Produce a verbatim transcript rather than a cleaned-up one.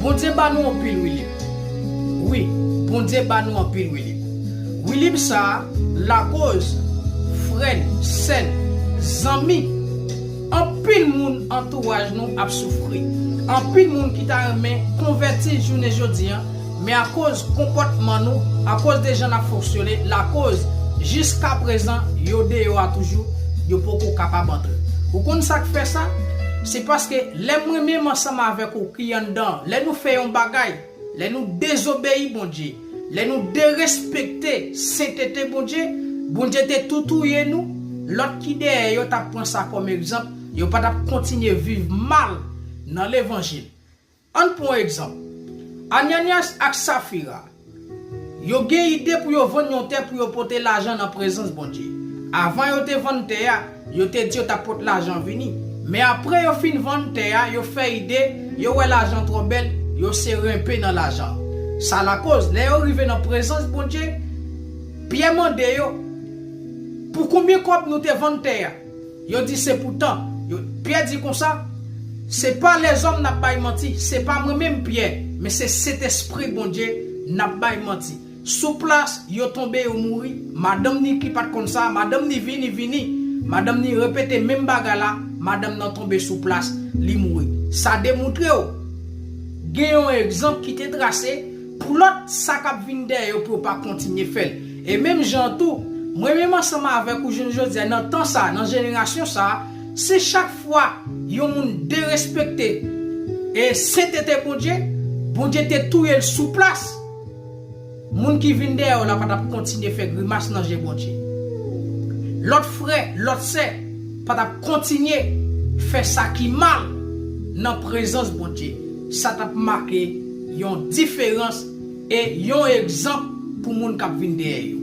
Bondye ba nou anpil wi lib. Wi, Bondye ba nou anpil wi lib. Wi lib sa a lakoz frè n, sè n, zanmi, anpil moun antouraj nou ap soufri. Anpil moun ki ta renmen konvèti jounen jodi an, men akoz konpòtman nou, akoz de jan n ap fonksyone, lakoz jiskaprezan yo deyò a toujou, yo poko kapab antre. Ou konn sa k fè sa? Se paske lè mwen menm ansanm avèk ou ki anndan, lè nou fè yon bagay, lè nou dezobeyi Bondye, lè nou derespekte sentete Bondye, Bondye te tou touye nou, lòt ki dèyè yo t ap pran sa kòm egzanp, yo pa t ap kontinye viv mal nan levanjil. Ann pran yon egzanp. Ananyas ak Safira, yo gen ide pou yo vann yon tè pou yo pote lajan nan prezans Bondye. Avan yo te vann tè a, yo te di yo t ap pot lajan vini. Men apre yo fin vann tè a, yo fè ide, yo wè lajan twò bèl, yo se renpe nan lajan. Sa lakoz, lè yo rive nan prezans Bondye, Pyè mande yo, pou konbyen kòb nou te vann tè a? Yo di se pou tan. Yo, Pyè di konsa, se pa lèzòm n ap bay manti, se pa mwen menm Pyè, men se Sentespri Bondye n ap bay manti. Sou plas, yo tonbe, yo mouri. Madanm ni ki pa t konn sa, madanm ni vini, vini. Madanm ni repete menm bagay la, madanm nan tonbe sou plas, li mouri. Sa demontre w, gen yon egzanp ki te trase pou lòt sa k ap vin dèyè yo pou yo pa kontinye fè l. E menm jan an tou, mwen menm ansanm avèk ou jounen jodi a, nan tan sa, nan jenerasyon sa, si chak fwa yon moun derespekte e sentete Bondye, Bondye te touye l sou plas, moun ki vin dèyè w la pa t ap kontinye fè grimas nan je Bondye. Lòt frè, lòt sè pa t ap kontinye fè sa ki mal nan prezans Bondye. Sa t ap make yon diferans e yon egzanp pou moun k ap vin dèyè yo.